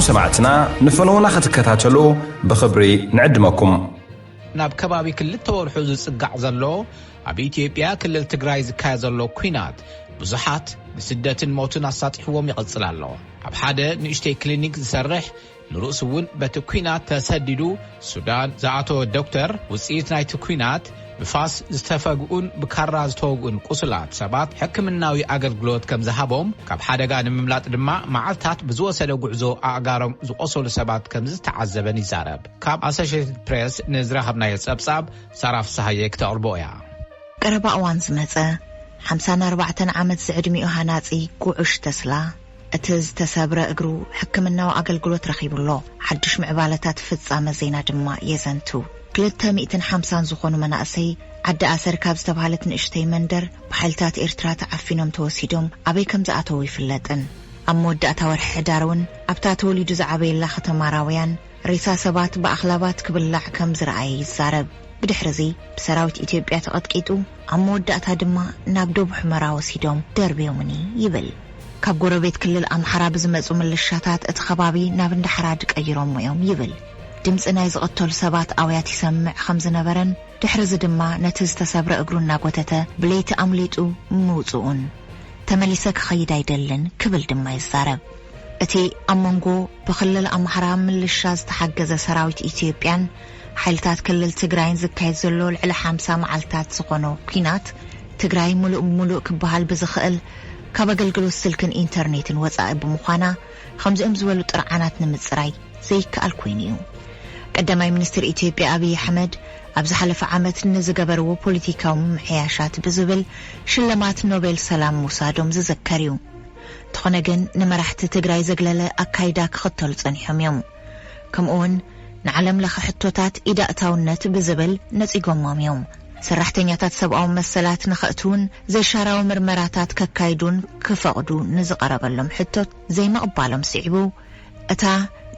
ሰማዕትና ንፈነውና ክትከታተሉ ብኽብሪ ንዕድመኩም። ናብ ከባቢ ክልተ ወርሑ ዝጽጋዕ ዘሎ ኣብ ኢትዮጵያ ክልል ትግራይ ዝካየድ ዘሎ ኲናት ብዙሓት ንስደትን ሞትን ኣሳጢሕዎም ይቕጽል ኣሎ። ኣብ ሓደ ንእሽተይ ክሊኒክ ዝሰርሕ ንርእሱ እውን በቲ ኲናት ተሰዲዱ ሱዳን ዝኣተወ ዶክተር፣ ውጽኢት ናይቲ ኲናት ብፋስ ዝተፈግኡን ብካራ ዝተወግኡን ቁሱላት ሰባት ሕክምናዊ ኣገልግሎት ከም ዝሃቦም፣ ካብ ሓደጋ ንምምላጥ ድማ መዓልታት ብዝወሰደ ጉዕዞ ኣእጋሮም ዝቆሰሉ ሰባት ከም ዝተዓዘበን ይዛረብ። ካብ ኣሶሼትድ ፕሬስ ንዝረኸብናዮ ጸብጻብ ሳራ ፍስሃየ ክተቕርቦ እያ። ቀረባ እዋን ዝመጸ ሓምሳን ኣርባዕተን ዓመት ዝዕድሚኡ ሃናጺ ጉዑሽ ተስላ፣ እቲ ዝተሰብረ እግሩ ሕክምናዊ ኣገልግሎት ረኺቡ ኣሎ። ሓድሽ ምዕባለታት ፍጻመ ዜና ድማ የዘንቱ። ክልተ ሚእትን ሓምሳን ዝኾኑ መናእሰይ ዓዲ ኣሰር ካብ ዝተባህለት ንእሽተይ መንደር ብሓይልታት ኤርትራ ተዓፊኖም ተወሲዶም ኣበይ ከም ዝኣተዉ ይፍለጥን። ኣብ መወዳእታ ወርሒ ሕዳር እውን ኣብታ ተወሊዱ ዝዓበየላ ከተማ ራውያን ሬሳ ሰባት ብኣኽላባት ክብላዕ ከም ዝረኣየ ይዛረብ። ብድሕርዚ ብሰራዊት ኢትዮጵያ ተቐጥቂጡ ኣብ መወዳእታ ድማ ናብ ዶብ ሑመራ ወሲዶም ደርብዮምኒ ይብል። ካብ ጎረቤት ክልል ኣምሓራ ብዝመጹ ምልሻታት እቲ ከባቢ ናብ እንዳሕራድ ቀይሮሞ እዮም ይብል። ድምጺ ናይ ዝቐተሉ ሰባት ኣውያት ይሰምዕ ከም ዝነበረን ድሕርዚ ድማ ነቲ ዝተሰብረ እግሩ እናጎተተ ብለይቲ ኣምሊጡ ምውጽኡን ተመሊሰ ክኸይድ ኣይደልን ክብል ድማ ይዛረብ። እቲ ኣብ መንጎ ብክልል ኣምሓራ ምልሻ ዝተሓገዘ ሰራዊት ኢትዮጵያን ሓይልታት ክልል ትግራይን ዝካየድ ዘሎ ልዕሊ ሓምሳ መዓልታት ዝኾኖ ኲናት ትግራይ ምሉእ ብምሉእ ክበሃል ብዝኽእል ካብ ኣገልግሎት ስልክን ኢንተርኔትን ወጻኢ ብምዃና ከምዚኦም ዝበሉ ጥርዓናት ንምጽራይ ዘይከኣል ኮይኑ እዩ። ቀዳማይ ሚኒስትር ኢትዮጵያ ኣብይ ኣሕመድ ኣብ ዝሓለፈ ዓመት ንዝገበርዎ ፖለቲካዊ ምምሕያሻት ብዝብል ሽልማት ኖቤል ሰላም ምውሳዶም ዝዝከር እዩ። እንተኾነ ግን ንመራሕቲ ትግራይ ዘግለለ ኣካይዳ ክኽተሉ ጸኒሖም እዮም። ከምኡውን ንዓለም ለኸ ሕቶታት ኢዳእታውነት ብዝብል ነጺጎሞም እዮም። ሰራሕተኛታት ሰብኣዊ መሰላት ንኸእትውን ዘይሻራዊ ምርመራታት ከካይዱን ክፈቕዱ ንዝቐረበሎም ሕቶት ዘይምቕባሎም ስዒቡ እታ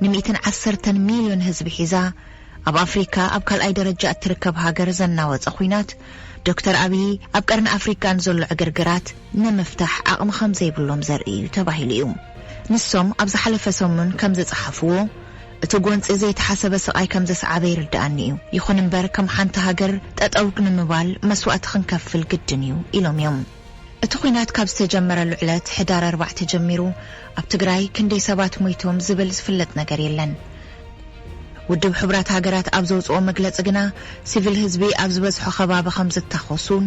ንሚእትን ዓሰርተን ሚልዮን ህዝቢ ሒዛ ኣብ ኣፍሪካ ኣብ ካልኣይ ደረጃ እትርከብ ሃገር ዘናወፀ ኲናት ዶክተር ኣብይ ኣብ ቀርኒ ኣፍሪካ ንዘሎ ዕግርግራት ንምፍታሕ ዓቕሚ ከም ዘይብሎም ዘርኢ እዩ ተባሂሉ እዩ። ንሶም ኣብ ዝሓለፈ ሰሙን ከም ዝፀሓፍዎ እቲ ጎንፂ ዘይተሓሰበ ስቓይ ከም ዘስዓበ ይርድኣኒ እዩ። ይኹን እምበር ከም ሓንቲ ሃገር ጠጠው ንምባል መስዋእቲ ክንከፍል ግድን እዩ ኢሎም እዮም። እቲ ኲናት ካብ ዝተጀመረሉ ዕለት ሕዳር ኣርባዕተ ጀሚሩ ኣብ ትግራይ ክንደይ ሰባት ሞይቶም ዝብል ዝፍለጥ ነገር የለን። ውድብ ሕቡራት ሃገራት ኣብ ዘውፅኦ መግለፂ ግና ሲቪል ህዝቢ ኣብ ዝበዝሖ ከባቢ ከም ዝተኾሱን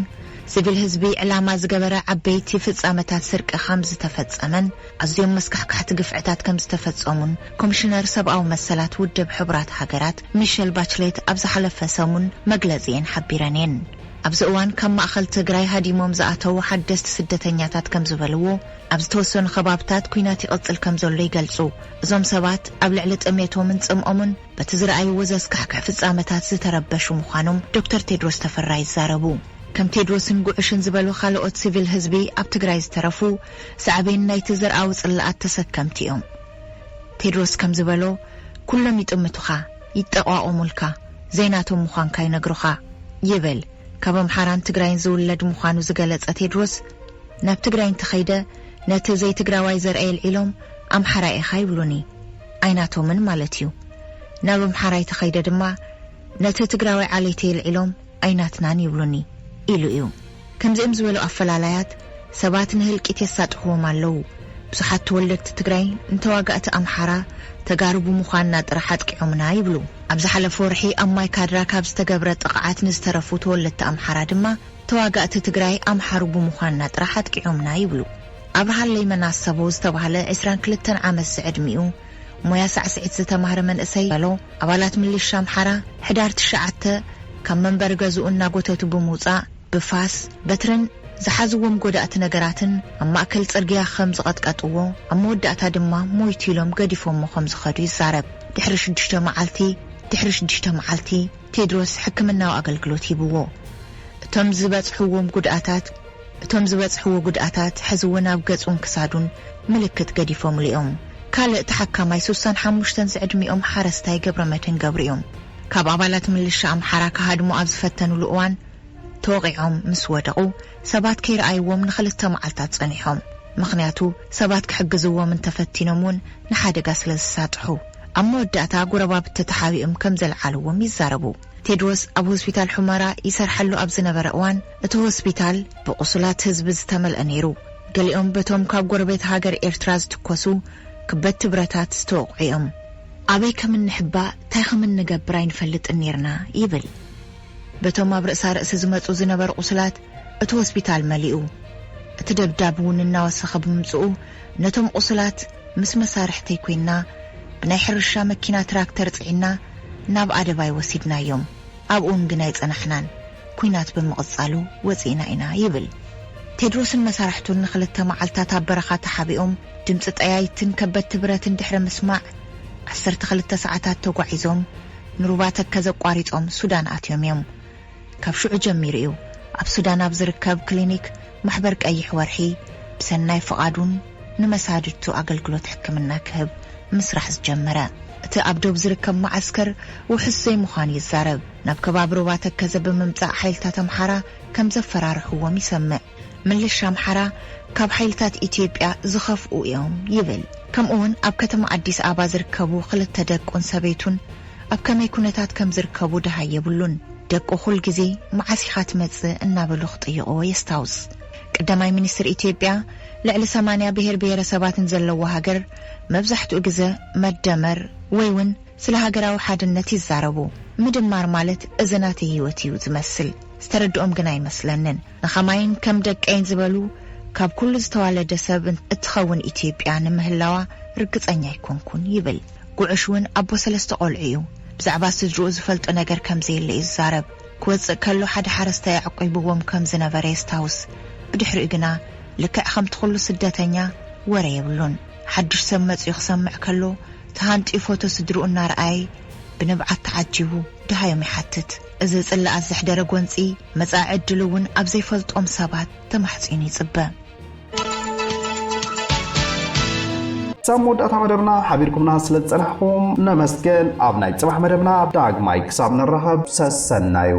ሲቪል ህዝቢ ዕላማ ዝገበረ ዓበይቲ ፍፃመታት ስርቂ ከም ዝተፈፀመን ኣዝዮም መስካሕካሕቲ ግፍዕታት ከም ዝተፈፀሙን ኮሚሽነር ሰብኣዊ መሰላት ውድብ ሕቡራት ሃገራት ሚሸል ባችሌት ኣብ ዝሓለፈ ሰሙን መግለፂ እየን ሓቢረን እየን። ኣብዚ እዋን ካብ ማእኸል ትግራይ ሃዲሞም ዝኣተዉ ሓደስቲ ስደተኛታት ከም ዝበልዎ ኣብ ዝተወሰኑ ከባብታት ኲናት ይቕፅል ከም ዘሎ ይገልፁ። እዞም ሰባት ኣብ ልዕሊ ጥሜቶምን ፅምኦምን በቲ ዝረኣይዎ ዘስካሕክሕ ፍፃመታት ዝተረበሹ ምዃኖም ዶክተር ቴድሮስ ተፈራ ይዛረቡ። ከም ቴድሮስን ጉዕሽን ዝበሉ ካልኦት ሲቪል ህዝቢ ኣብ ትግራይ ዝተረፉ ሳዕቤን ናይቲ ዘርኣዊ ፅላኣት ተሰከምቲ እዮም። ቴድሮስ ከም ዝበሎ ኩሎም ይጥምቱኻ፣ ይጠቋቖሙልካ፣ ዘይናቶም ምዃንካ ይነግሩኻ ይብል። ካብ ኣምሓራን ትግራይን ዝውለድ ምዃኑ ዝገለጸ ቴድሮስ ናብ ትግራይ እንተኸይደ ነቲ ዘይትግራዋይ ዘርአ የልዒሎም ኣምሓራይ ኢኻ ይብሉኒ፣ ኣይናቶምን ማለት እዩ። ናብ ኣምሓራይ ተኸይደ ድማ ነቲ ትግራዋይ ዓሌተይ የልዒሎም ኣይናትናን ይብሉኒ ኢሉ እዩ። ከምዚኦም ዝበሉ ኣፈላላያት ሰባት ንህልቂት የሳጥሕዎም ኣለዉ። ብዙሓት ተወለድቲ ትግራይ ንተዋጋእቲ ኣምሓራ ተጋሩ ብምዃንና ጥራሕ ኣጥቂዖምና ይብሉ። ኣብ ዝሓለፈ ወርሒ ኣብ ማይ ካድራ ካብ ዝተገብረ ጥቕዓት ንዝተረፉ ተወለድቲ ኣምሓራ ድማ ተዋጋእቲ ትግራይ ኣምሓሩ ብምዃንና ጥራሕ ኣጥቂዖምና ይብሉ። ኣብርሃለይ መናሰቦ ዝተባህለ ዕስራን ክልተን ዓመት ዝዕድሚኡ ሞያ ሳዕስዒት ዝተማህረ መንእሰይ በሎ ኣባላት ምልሻ ኣምሓራ ሕዳር ትሽዓተ ካብ መንበሪ ገዝኡ እናጎተቱ ብምውፃእ ብፋስ በትርን ዝሓዝዎም ጎዳእቲ ነገራትን ኣብ ማእከል ፅርግያ ከም ዝቐጥቀጥዎ ኣብ መወዳእታ ድማ ሞይቱ ኢሎም ገዲፎሞ ከም ዝኸዱ ይዛረብ። ድሕሪ ሽዱሽተ መዓልቲ ድሕሪ ሽዱሽተ መዓልቲ ቴድሮስ ሕክምናዊ ኣገልግሎት ሂብዎ። እቶም ዝበፅሕዎም ጉድኣታት እቶም ዝበፅሕዎ ጉድኣታት ሕዚ እውን ኣብ ገፁን ክሳዱን ምልክት ገዲፎምሉ እዮም። ካልእ ተሓካማይ ሱሳን ሓሙሽተን ዝዕድሚኦም ሓረስታይ ገብረመድህን ገብሩ እዮም። ካብ ኣባላት ምልሻ ኣምሓራ ክሃድሙ ኣብ ዝፈተኑሉ እዋን ተወቒዖም ምስ ወደቑ ሰባት ከይረኣይዎም ንኽልተ መዓልታት ጸኒሖም። ምኽንያቱ ሰባት ክሕግዝዎም እንተፈቲኖም እውን ንሓደጋ ስለ ዝሳጥሑ። ኣብ መወዳእታ ጎረባብቲ ተሓቢኦም ከም ዘልዓልዎም ይዛረቡ። ቴድሮስ ኣብ ሆስፒታል ሑመራ ይሰርሓሉ ኣብ ዝነበረ እዋን፣ እቲ ሆስፒታል ብቁሱላት ህዝቢ ዝተመልአ ነይሩ። ገሊኦም በቶም ካብ ጎረቤት ሃገር ኤርትራ ዝትኮሱ ክበድቲ ብረታት ዝተወቕዑ እዮም። ኣበይ ከም እንሕባእ፣ እንታይ ከም እንገብር ኣይንፈልጥን ነይርና ይብል። በቶም ኣብ ርእሳ ርእሲ ዝመጹ ዝነበሩ ቁስላት እቲ ሆስፒታል መሊኡ። እቲ ደብዳብ እውን እናወሰኸ ብምምጽኡ፣ ነቶም ቁስላት ምስ መሳርሕተይ ኮይንና ብናይ ሕርሻ መኪና ትራክተር ጽዒና ናብ ኣደባይ ወሲድናዮም። ኣብኡን ግን ኣይጸናሕናን። ኲናት ብምቕጻሉ ወጺእና ኢና ይብል። ቴድሮስን መሳርሕቱን ንኽልተ መዓልታት ኣብ በረኻ ተሓቢኦም ድምጺ ጠያይትን ከበድቲ ብረትን ድሕሪ ምስማዕ፣ ዓሰርተ ክልተ ሰዓታት ተጓዒዞም ንሩባ ተከዘ ኣቋሪጾም ሱዳን ኣትዮም እዮም። ካብ ሽዑ ጀሚሩ እዩ ኣብ ሱዳን ኣብ ዝርከብ ክሊኒክ ማሕበር ቀይሕ ወርሒ ብሰናይ ፍቓዱን ንመሳድድቱ ኣገልግሎት ሕክምና ክህብ ምስራሕ ዝጀመረ። እቲ ኣብ ዶብ ዝርከብ መዓስከር ውሑስ ዘይምዃኑ ይዛረብ። ናብ ከባቢ ሩባ ተከዘ ብምምጻእ ሓይልታት ኣምሓራ ከም ዘፈራርሕዎም ይሰምዕ። ምልሻ ኣምሓራ ካብ ሓይልታት ኢትዮጵያ ዝኸፍኡ እዮም ይብል። ከምኡውን ኣብ ከተማ ኣዲስ ኣበባ ዝርከቡ ክልተ ደቁን ሰበይቱን ኣብ ከመይ ኩነታት ከም ዝርከቡ ደሃይ የብሉን። ደቁ ኩል ግዜ መዓስ ኢኻ ትመጽእ እናበሉ ክጥይቕዎ የስታውስ። ቀዳማይ ሚኒስትር ኢትዮጵያ ልዕሊ ሰማንያ ብሔር ብሔረሰባትን ዘለዎ ሃገር መብዛሕትኡ ግዘ መደመር ወይ እውን ስለ ሃገራዊ ሓድነት ይዛረቡ። ምድማር ማለት እዚ ናተይ ህይወት እዩ ዝመስል። ዝተረድኦም ግን ኣይመስለንን። ንኸማይን ከም ደቀይን ዝበሉ ካብ ኩሉ ዝተዋለደ ሰብ እትኸውን ኢትዮጵያ ንምህላዋ ርግጸኛ ኣይኮንኩን ይብል። ጉዕሽ እውን ኣቦ ሰለስተ ቆልዑ እዩ። ብዛዕባ ስድርኡ ዝፈልጦ ነገር ከም ዘየለ እዩ ዝዛረብ። ክወጽእ ከሎ ሓደ ሓረስታይ ኣዕቂብዎም ከም ዝነበረ የስታውስ። ብድሕሪኡ ግና ልክዕ ከምቲ ኩሉ ስደተኛ ወረ የብሉን። ሓድሽ ሰብ መጺኡ ክሰምዕ ከሎ ተሃንጥዩ ፎቶ ስድርኡ እናረኣየ ብንብዓት ተዓጂቡ ደሃዮም ይሓትት። እዚ ጽላኣት ዘሕደረ ጎንጺ መጻኢ ዕድሉ እውን ኣብ ዘይፈልጦም ሰባት ተማሕጺኑ ይጽበ። ሳብ መወዳእታ መደብና ሓቢርኩምና ስለ ዝጸናሕኩም ነመስገን። ኣብ ናይ ጽባሕ መደብና ዳግማይ ክሳብ ንራኸብ ሰሰናዩ።